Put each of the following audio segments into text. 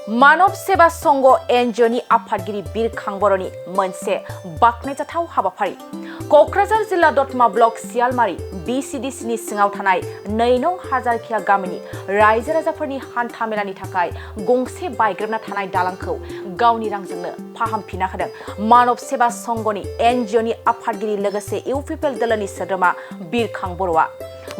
मानव सेवा संघ एनजिअनि आफादगिरि बिरखां बर'नि मोनसे बाख्नायजाथाव हाबाफारि क'क्राझार जिल्ला दतमा ब्लक सियालमारि BCDCनि सिङाव थानाय 2 नं हाजारखिया गामिनि रायजो राजाफोरनि हान्था मेलानि थाखाय गंसे बायग्रोमना थानाय दालांखौ गावनि रांजोंनो फाहामफिनना होदों मानव सेवा संघनि एनजिअनि आफादगिरि लोगोसे इउपिपिएल दोलोनि सोद्रोमा बिरखां बर'आ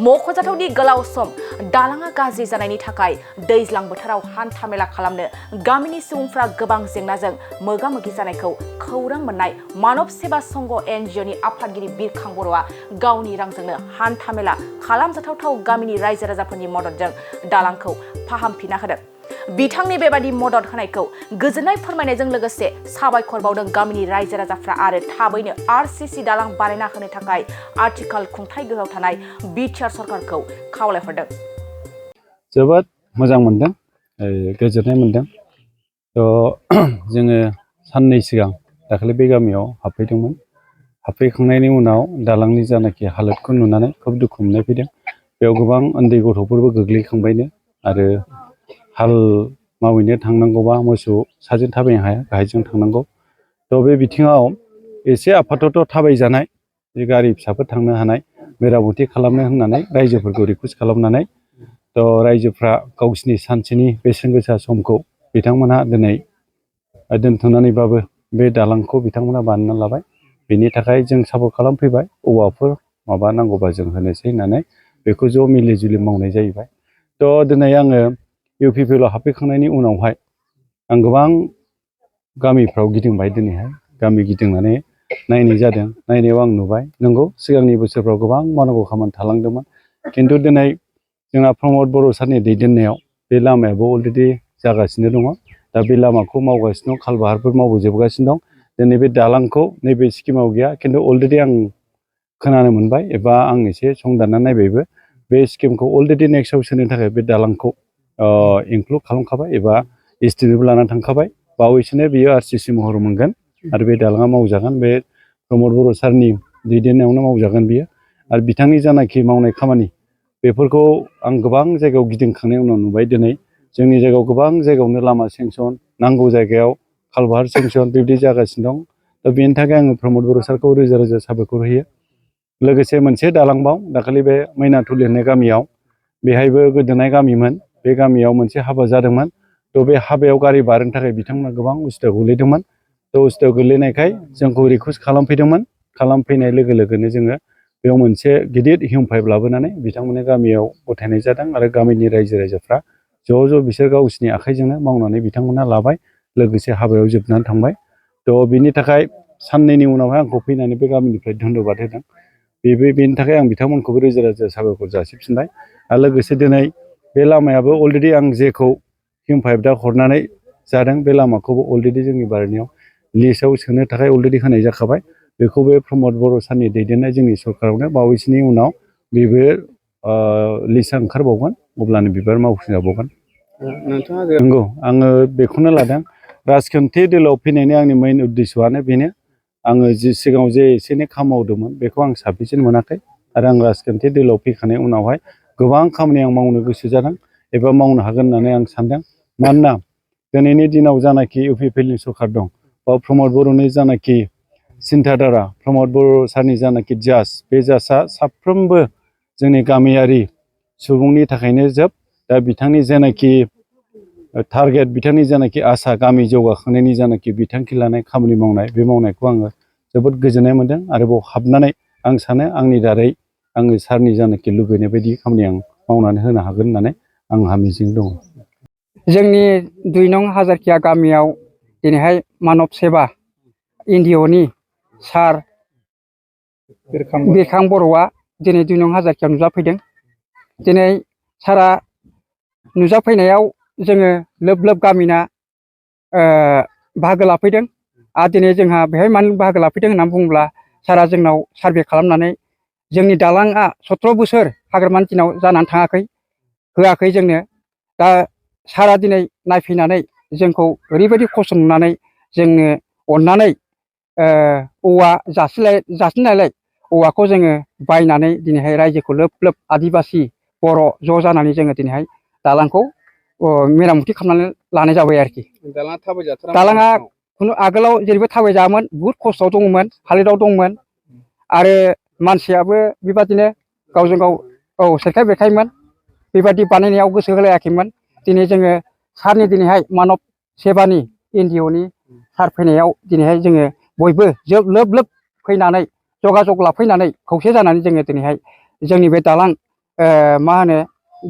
मख'जाथावदि गोलाव सम दालाङा गाज्रि जानायनि थाखाय दैज्लां बोथोराव हान्था मेला खालामनो गामिनि सुबुंफ्रा गोबां जेंनाजों मोगा मोगि जानायखौ खौरां मोननाय मानव सेवा संघ एनजिअनि आफादगिरि बिरखां बर'आ गावनि रांजोंनो हान्था मेला खालामजाथाव गामिनि रायजो राजाफोरनि मददजों दालांखौ फाहामफिनना होदों बिथांनि बेबादि मदद होनायखौ गोजोननाय फोरमायनायजों लोगोसे साबायखर बावदों गामिनि रायजो राजाफ्रा आरो थाबैनो RCC दालां बानायना होनो थाखाय आथिखाल खुंथाय गोहोआव थानाय बिटिआर सरकारखौ खावलायहरदों। जोबोद मोजां मोनदों गोजोननाय मोनदों जोङो साननै सिगां दाखालि बे गामियाव हाबफैदोंमोन हाबफैखांनायनि उनाव दालांनि जानाखि हालोदखौ नुनानै खोब दुखु मोननाय फैदों बेयाव गोबां उन्दै गथ'फोरबो गोग्लैखांबायनो आरो हाल मावैनो थांनांगौबा मोसौ साजों थाबायनो हाया गाहायजों थांनांगौ बे बिथिङाव एसे आपातत थाबायजानाय गारि फिसाफोर थांनो हानाय मेरामति खालामनो होननानै रायजोफोरखौ रिकुवेस्ट खालामनानै रायजोफ्रा गावसिनि सानसेनि बेसेन गोसा समखौ बिथांमोनहा दिनै दोनथ'नानैबाबो बे दालांखौ बिथांमोनहा बानायना लाबाय बेनि थाखाय जों सापर्ट खालामफैबाय औवाफोर माबा नांगौबा जों होनोसै होननानै बेखौ ज' मिलि जुलि मावनाय जाहैबाय दिनै आङो इउपिपिएलआव हाबफैखांनायनि उनावहाय आं गोबां गामिफ्राव गिदिंबाय दिनैहाय गामि गिदिंनानै नायनाय जादों नायनायाव आं नुबाय नंगौ सिगांनि बोसोरफ्राव गोबां मावनांगौ खामानि थालांदोंमोन खिन्थु दिनै जोंना प्रमद बर' सारनि दैदेननायाव बे लामायाबो अलरेडि जागासिनो दङ दा बे लामाखौ मावगासिनो दं खालबाहारफोर मावजोबगासिनो दं दिनै बे दालांखौ नैबे स्किमाव गैया खिन्थु अलरेडि आं खोनानो मोनबाय एबा आं एसे संदानना नायबायबो बे स्किमखौ अलरेडि नेक्स्टआव सोनो थाखाय बे दालांखौ इनक्लुड खालामखाबाय एबा एस्टिमेटबो लानानै थांखाबाय बावैसोनो बियो RCC महर मोनगोन आरो बे दालाङा मावजागोन बे प्रमद बर' सारनि दैदेननायावनो मावजागोन बियो आरो बिथांनि जानाखि मावनाय खामानि बेफोरखौ आं गोबां जायगायाव गिदिंखांनायनि उनाव नुबाय दिनै जोंनि जायगायाव गोबां जायगायावनो लामा सेंसन नांगौ जायगायाव खालबाहार सेंसन बेबायदि जागासिनो दं बेनि थाखाय आङो प्रमद बर' सारखौ रोजा रोजा साबायखर होयो लोगोसे मोनसे दालांबाव दाखालि बे मैनाथुलि होननाय गामियाव बेहायबो गोदोनाय गामिमोन बे गामियाव मोनसे हाबा जादोंमोन बे हाबायाव गारि बारनो थाखाय बिथांमोना गोबां उसुबिदा गोलैदोंमोन उसुबिदा गोलैनायखाय जोंखौ रिकुवेस्ट खालामफैदोंमोन खालामफैनाय लोगो लोगोनो जोङो बेयाव मोनसे गिदिर हिउम पाइप लाबोनानै बिथांमोननि गामियाव गथायनाय जादों आरो गामिनि रायजो राजाफ्रा ज' बिसोर गावसिनि आखाइजोंनो मावनानै बिथांमोनहा लाबाय लोगोसे हाबायाव जोबनानै थांबाय बिनि थाखाय साननैनि उनावहाय आंखौ फैनानै बे गामिनिफ्राय धन्यबाद होदों बेनि थाखाय आं बिथांमोनखौबो रोजा रोजा साबायखर जासिफिनबाय आरो लोगोसे दिनै बे लामायाबो अलरेडि आं जेखौ हिउम पाइप दा हरनानै जादों बे लामाखौबो अलरेडि जोंनि बारनियाव लिस्टआव सोनो थाखाय अलरेडि होनाय जाखाबाय बेखौ बे प्रमद बर' सारनि दैदेननाय जोंनि सरकारावनो बावैसोनि उनाव बेबो लिस्टआ ओंखारबावगोन अब्लानो बिबार मावफिनजाबावगोन नंगौ आङो बेखौनो लादों राजखान्थि दोलोआव फैनायनि आंनि मेइन उद्देश्यआनो बेनो आङो जि सिगाङाव जे एसे एनै खामानि मावदोंमोन बेखौ आं साफिसियेन्ट मोनाखै आरो आं राजखान्थि दोलोआव फैखांनाय उनावहाय गोबां खामानि आं मावनो गोसो जादों एबा मावनो हागोन होननानै आं सानदों मानोना दिनैनि दिनाव जानाखि इउपिपिएलनि सरकार दं बा प्रमद बर'नि जानाखि सिन्थाधारा प्रमद बर' सारनि जानाखि जाज बे जाजआ साफ्रोमबो जोंनि गामियारि सुबुंनि थाखायनो दा बिथांनि जेनाखि टारगेट बिथांनि जेनाखि आसा गामि जौगाखांनायनि जेनाखि बिथांखि लानाय खामानि मावनाय बे मावनायखौ आङो जोबोद गोजोननाय मोनदों आरो बाव हाबनानै आं सानो आंनि दारै आङो सारनि जानाखि लुबैनाय बायदि खामानि आं मावनानै होनो हागोन होननानै आंहा मिजिं दङ। जोंनि 2 नं हाजारखिया गामियाव दिनैहाय मानब सेवा एनजिअनि सार बिरखां बर'आ दिनै 2 नं हाजारखियाव नुजाफैदों दिनै सारा नुजाफैनायाव जोङो लोब लोब गामिना बाहागो लाफैदों आरो दिनै जोंहा बेहाय मानो बाहागो लाफैदों होननानै बुङोब्ला सारा जोंनाव सार्भे खालामनानै जोंनि दालाङा 17 बोसोर हाग्रामानि दिनाव जानानै थाङाखै होआखै जोंनो दा सारा दिनै नायफैनानै जोंखौ ओरैबायदि खस्थ' नुनानै जोंनो अननानै औवा जासिनायलाय औवाखौ जोङो बायनानै दिनैहाय रायजोखौ लोब लोब आदिबासि बर' ज' जानानै जोङो दिनैहाय दालांखौ मेरामति खालामनानै लानाय जाबाय आरोखि दालाङा थाबायजाथारा दालाङा खुनु आगोलाव जेरैबो थाबायजायामोन बुहुद खस्थ'आव दङमोन हालोदाव दंमोन आरो मानसियाबो बेबादिनो गावजों गाव सेरखाय बेरखायमोन बेबादि बानायनायाव गोसो होलायाखैमोन दिनै जोङो सारनि दिनैहाय मानब सेबानि NGOनि सार फैनायाव दिनैहाय जोङो बयबो लोब लोब फैनानै जगाजग लाफैनानै खौसे जानानै जोङो दिनैहाय जोंनि बे दालां मा होनो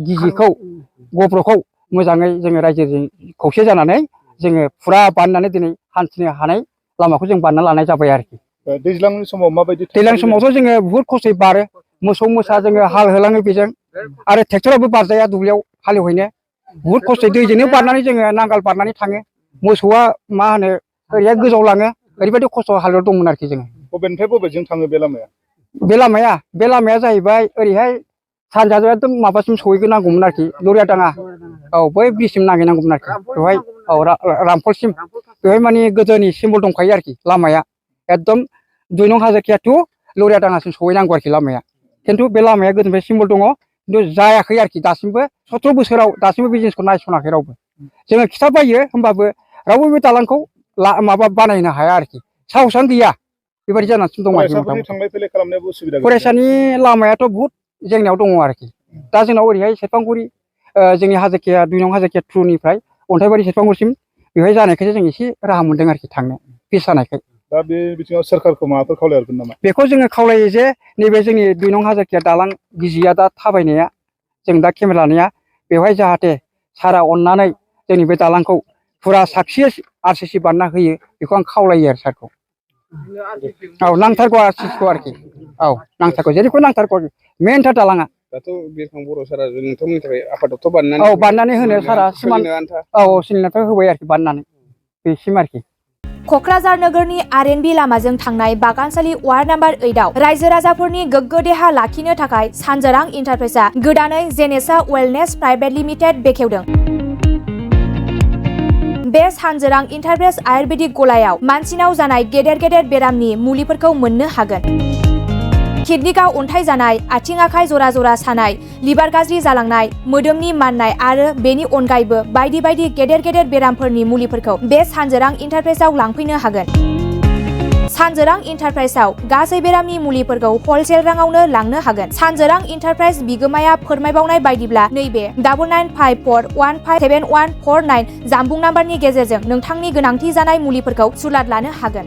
गिजिखौ गब्र'खौ मोजाङै जोङो रायजोजों खौसे जानानै जोङो फुरा बानायनानै दिनै हान्थिनो हानाय लामाखौ जों बानायना लानाय जाबाय आरोखि दैज्लांनि समाव माबायदि दैज्लां समावथ' जोङो बुहुद खस्थ'यै बारो मोसौ मोसा जोङो हाल होलाङो बेजों आरो ट्रेक्टराबो बारजाया दुब्लियाव हालेवहैनो बुहुद खस्थ'यै दैजोंनो बारनानै जोङो नांगाल बारनानै थाङो मोसौआ मा होनो ओरैहाय गोजाव लाङो ओरैबायदि खस्थ' हालोदाव दंमोन आरोखि जोङो बबेनिफ्राय बबेजों थाङो बे लामाया बे लामाया जाहैबाय ओरैहाय सानजाजों एकदम माबासिम सहैनांगौमोन आरोखि लरियादाङा बै ब्रिजसिम नागिरनांगौमोन आरोखि बेवहाय रामफलसिम बेवहाय माने गोदोनि सिम्बल दंखायो आरोखि लामाया एकदम 2 नं हाजारखिया टु लरियादाङासिम सहैनांगौ आरोखि लामाया खिन्थु बे लामाया गोदोनिफ्राय सिम्बल दङ खिन्थु जायाखै आरोखि दासिमबो 17 बोसोराव दासिमबो बे जिनिसखौ नायसनाखै रावबो जोङो खिथाबायो होमबाबो रावबो बे दालांखौ माबा बानायनो हाया आरोखि साहसआनो गैया बेबायदि जानानै दं फरायसाफोरनि थांलाय फैलाय खालामनायाव उसुबिदा फरायसानि लामायाथ' बुहुद जेंनायाव दङ आरोखि दा जोंनाव ओरैहाय सेरफांगुरि जोंनि हाजारखिया 2 नं हाजारखिया टुनिफ्राय अन्थाइबारि सेरफांगुरिसिम बेवहाय जानायखायसो जों एसे राहा मोन्दों आरोखि थांनो फिस जानायखाय दा बे बिथिङाव सोरखारखौ माबाफोर खावलायहरगोन नामा बेखौ जोङो खावलायो जे नैबे जोंनि 2 नं हाजारखिया दालां गिजिया दा थाबायनाया जों दा केमेरा लानाया बेवहाय जाहाथे सारा अननानै जोंनि बे दालांखौ फुरा साक्सेस RCC बानायना होयो बेखौ आं खावलायो आरो सारखौ नांथारगौ RCCखौ आरोखि नांथारगौ जेरैखौ नांथारगौ मेनथार दालाङा दाथ' बिरखां बर' सारा नोंथांमोननि थाखाय आफादथ' बानायनानै बानायनानै होनो सारा सिमान सिलिनाथ' होबाय आरोखि बानायनानै बेसिम आरोखि क'क्राझार नोगोरनि RNB लामाजों थांनाय बागानसालि वार्ड नाम्बार 8 आव रायजो राजाफोरनि गोग्गो देहा लाखिनो थाखाय सानजोरां इन्टारप्राइजआ गोदानै जेनेसा वेलनेस प्राइभेट लिमिटेड बेखेवदों। बे सानजोरां इन्टारप्राइज आयुर्वेदिक गलायाव मानसिनाव जानाय गेदेर गेदेर बेरामनि मुलिफोरखौ मोननो हागोन। किडनिकाव अन्थाइ जानाय, आथिं आखाइ जरा जरा सानाय, लिभार गाज्रि जालांनाय, मोदोमनि माननाय आरो बेनि अनगायैबो बायदि बायदि गेदेर गेदेर बेरामफोरनि मुलिफोरखौ बे सानजोरां इन्टारप्राइजआव लांफैनो हागोन। सानजोरां इन्टारप्राइजआव गासै बेरामनि मुलिफोरखौ हलसेल राङावनो लांनो हागोन। सानजोरां इन्टारप्राइज बिगोमाया फोरमायबावनाय बायदिब्ला नैबे 9954157149 जानबुं नाम्बारनि गेजेरजों नोंथांनि गोनांथि जानाय मुलिफोरखौ सुलाद लानो हागोन।